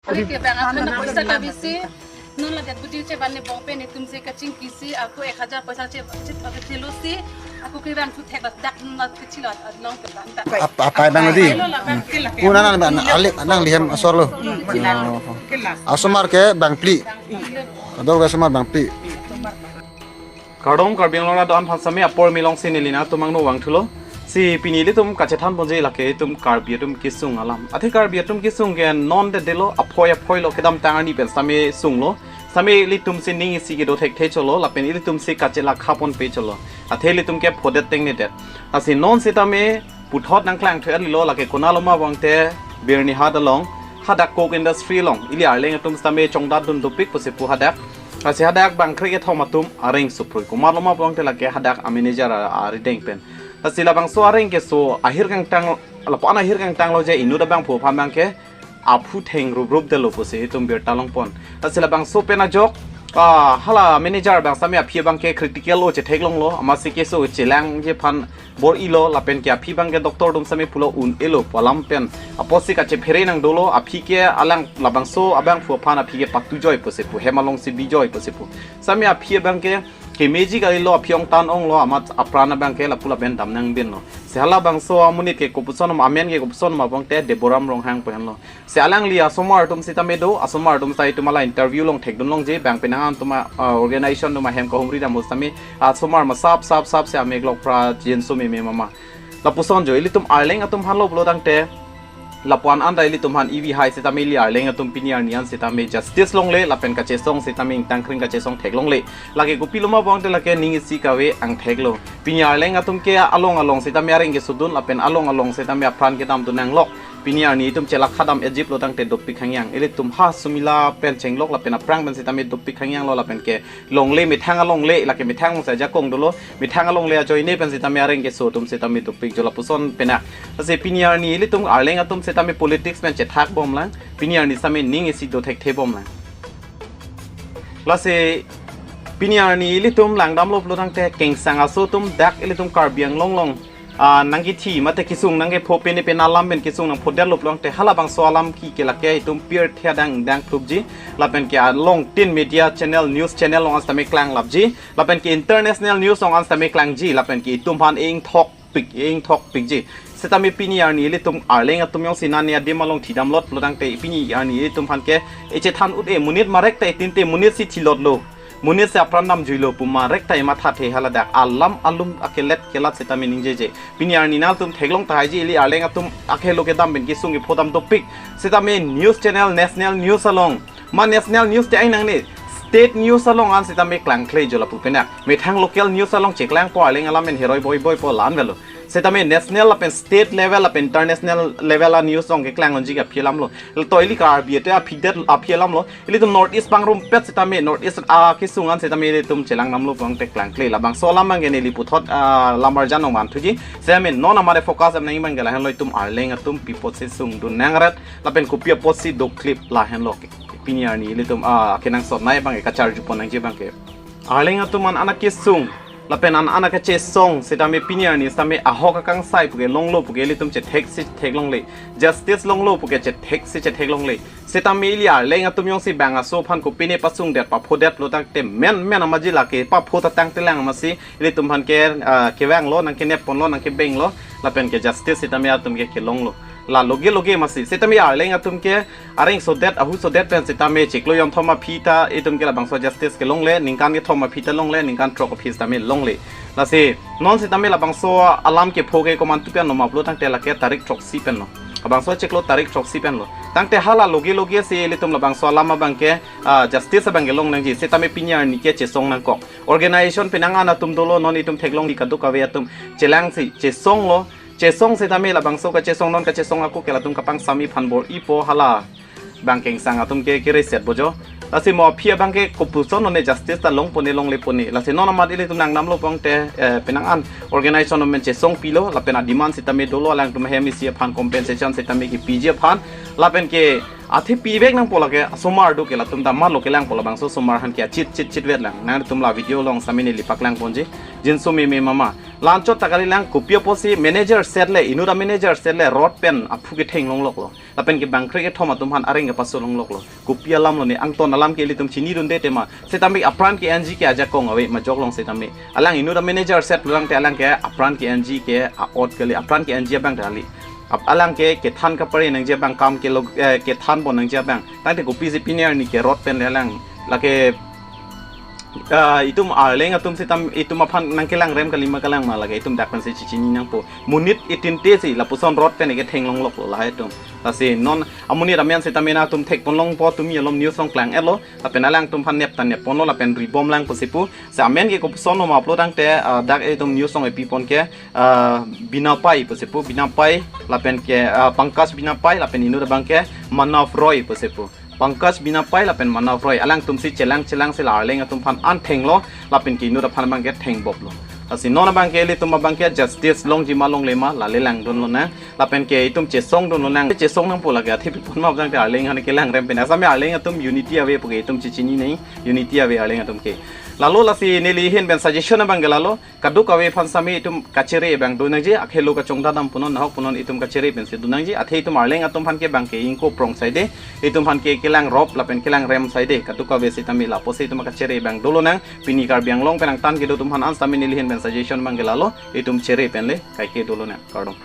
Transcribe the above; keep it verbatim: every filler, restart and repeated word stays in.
Ke bang aphan na poisa ta bisi. Non la det budi che ban ne bong pen itum se kachingki si ako ek hajar poisa che che che lo si ako ke bang thu thek la dak non la kachilo along ke ban ta. Ap- apai bang di. Lo la bang ke la ke. Kuna na na ali nangli hem asor lo. Asomar ke bangphli. Kadokave asomar bangphli. Kardom Karbi Anglong arat do-an aphan sitame apor milong si neli nangtum angno vangthulo. Si pini ilitum kachethan ponji lake itum Karbi atum kesung alam. Athe Karbi atum kesung ke non dedelo aphoi aphoi lo kedamtang arni pen sitame sunglo. Sitame ilitum si ning isi kedo thekthe cholo lapen ilitum si kachelakha ponpe cholo. Athe ilitum ke phodet tengnedet. Lasi non sitame puthot nangklang thu-et lo lake konat lo ma bang te Byrnihat along hadak coke industry along ili arleng atum sitame chongdat dun dopik pusi pu hadak. Lasi hadak bangkre kethom atum areng suprui. Komat lo ma bang te lake hadak a manager a- arideng pen. Lasi labangso areng keso ahir kangtang lapu-an ahir kangtang lo je inut abangphu aphan bang ke aphu theng rup rup detlo pusi itum birta long pon. Lasi labangso pen ajok ah hala manager bang sitame aphi bang ke critical o chetheklong lo amatsi keso chelangji aphan bor-ilo lapen ke aphi bang ke doctor atum sitame pulo un-elo pu alam pen apotsi kachephere nang dolo aphi ke alang labangso abangphu aphan aphi ke patu joi pusi pu hem along si bijoi pusi pu sitame aphi bang ke kemeji kalilo aphi ongtan onglo amat apran abang ke lapu lapen dam nang binlo. Si halabangso amonit ke kopuson ma amen ke kopuson ma bang te Deboram Ronghang pu henlo. Si alangli asomar atum sitame do, asomar atum sitame itum ala interview along thekdun longji, bang penang an atum a, ah, organization atum ahem kahumri dam sitame, asomar ma sap sap sap si amek lok pra jinso meme mama. Lapuson jo, ilitum arleng atum aphan lo pulo tangte, lapu-an anta ilitum aphan ivi hai sitame ili arleng atum pini arni an sitame justice longle, lapen kachesong sitame ingtang kring kachesong theklongle. Lake kopilo ma bang te lake ning isi kave angthek lo. Pini arleng atum ke along along sitame areng kesodun, lapen along along sitame apran kedam dun nanglok. Pini arni itum chelakha dam ejip lo tangte dopik hangyang. Ilitum ha sumila pen chenglok lapen aphrang pen sitame dopik hangyang lo lapen ke longle methang alongle lake methang mungsa jakong dolo methang alongle ajoine pen sitame areng keso atum sitame dopik jo lapuson pena. Lasi pini arni ilitum arleng atum sitame politics pen chethak bomlang. Pini arni sitame ning isi do thekthe bomlang. Lasi pini arni ilitum langdam lo pulo tangte kengsang aso atum dak ilitum Karbi Anglong along ah, nangkethi mate kesung nangkepho pene pena alam pen kesung nangphodet lo pulo tangte halabangso alam ke ke lake itum pirthe adang dang phlupji lapen ke along tin media channel news channel along an sitame klanglapji lapen ke international news along an sitame klangji lapen ke itum aphan ingthok pik ingthok pikji. Sitame pini arni ilitum arleng atum jongsi nani adim along thidam lot pulo tangte pini arni ilitum aphan ke echethan ut e monit marek ta itinte monit si thilot lo. Monit si apran dam juilo pu marek ta ematha the haladak alam alum akelet kelat sitame ningjeje. Pini arni nangtum theklong tahaiji ili arleng atum akhelo kedam pen kesung kepho dam dopik. Sitame news channel national news along. Ma national news te ai nangne state news along an sitame klangkle jo lapu pena. Methang local news along cheklangpo arleng alam pen heroi boi boi po lan velo. Sitame national lapen state level lapen international level a news along keklang onji ke aphi alam lo. To ili Karbi ate aphi det aphi alam lo. Ilitum North East pangrumpet sitame North East akesung an sitame ilitum chelang namlo pangte klangkle labangso alam bang ke neli puthot ah, lamar jan ong vanthuji. Sitame non amare focus am nang bang ke lahenlo itum arleng atum pi apotsi sungdun nangret lapen kopi apotsi doklip lahenlo ke. Pini arni ilitum ah, kenangsot nai bang ke kacharju pon nangji bang ke. Arleng atum an anak kesung lapen an anak kachesong sitame pini arni sitame ahok akangsai puke longlo puke ilitum chethek si theklongle. Justice longlo puke chethek si chetheklongle. Sitame ili arleng atum jongsi bang aso aphan kopine pasungdet paphodet lo tangte men men amaji lake papho ta tangtelang amatsi ilitum aphan ke ah, kevanglo nangkenep ponlo nangkebenglo lapen ke justice sitame atum ke kelonglo. La loge loge amatsi sitame arleng atum ke areng sodet ahu sodet pen sitame chiklo jonthom aphi ta itum ke labangso justice kelongle ningkan kethom aphi ta longle ningkan throk aphi sitame longle. Lasi non sitame labangso alam kepho ke komantu pen lo ma pulo tangte lake tarik throksi pen lo. Labangso chiklo tarik throksi pen lo. Tangte hala loge loge si ilitum labangso alam abang ke ah, justice abang ke long nangji sitame pini arni ke chesong nangkok. Organization penang an atum dolo non itum theklongji kadokave atum chelang si chesong lo. Chesong sitame labangso kachesong non kachesong ako ke latum kapangsami aphan bor-ipo hala. Bang kengsang atum ke kereset bojo. Lasi mo aphi abang ke kopuson none justice ta long pone longle pone. Lasi non amat ilitum nang namlo pangte eh, penang an organization men chesong pilo lapen a demand sitame dolo alangtum hem isi aphan compensation sitame kepiji aphan. Lapen ke Athe pivek nangpo lake, asomar do ke latum ta malo kelang po labangso asomar aphan ke achit chit chit vet lang. Nangtum la video along sitame neli paklang ponji. Jinso meme mama. La anchot ta kalilang, kopi apotsi manager set le, inut a-manager set le, rod pen aphu ketheng longloklo. Lapen ke bangkre kethom atum aphan areng kepaso longloklo. Kopi alam lo ne, angton alam ke ilitum chinidunde tema. Sitame apran ke-enji ke ajakong ave majok long sitame. Alang inut a-manager set pulang te alang ke apran ke-enji ke a-ot kali, apran ke-enji abang kali. Ap-, alang ke kethan kapare nangji abang, kam ke lo, eh, kethan pon nangji abang. Tangte kopisi pini arni ke rod pen le alang. Lake, ah, itum Arleng atum sitam itum aphan nangkelang rem kalima kalang ma lake itum dak pensi chichini nangpo. Monit itinte si lapuson rod pen ketheng longloklo lahai atum. Lasi non amonit amen sitame nangtum thek pon longpo, tumi alom news along klang-etlo. Lapen alangtum aphan nep ta nep ponlo lapen ribom lang pusi pu. Si amen ke kopuson ma upload tangte, ah, dak itum news along epi pon ke, ah, Binapai pusi pu, Binapai lapen ke, ah, Pankaj Binapai lapen inut abang ke Manav Roy pusi pu. Pankaj Binapai lapen Manav Roy, alangtum si chelang chelang si la Arleng atum aphan an thenglo, lapen ke inut aphan abang ke thengboplo. Lasi non abang ke ilitum abang ke justice longji ma longle ma la le langdun lonang. Lapen ke itum chesong dun lonang. Chesong nangpo lake, athe pi pon ma abang te Arleng aphan kelang rem pen. Asame Arleng atum unity ave pu ke itum chichini nai, unity ave Arleng atum ke. Lalo lasi neli ahin pen suggestion abang ke lalo, kadokave aphan sitame itum kachere abang do nangji, akhelo kachongdadam punon, nahok punon itum kachere pensi do nangji. Athe itum Arleng atum aphan ke abang ke ingko prong saide, itum aphan ke kelang rop lapen kelang rem saide, kadokave sitame lapusi itum kachere abang do lonang. Pini Karbi Anglong pen angtan kedo atum aphan an sitame neli ahin pen suggestion abang ke lalo, itum chere pen le kaike do lonang. Kardom.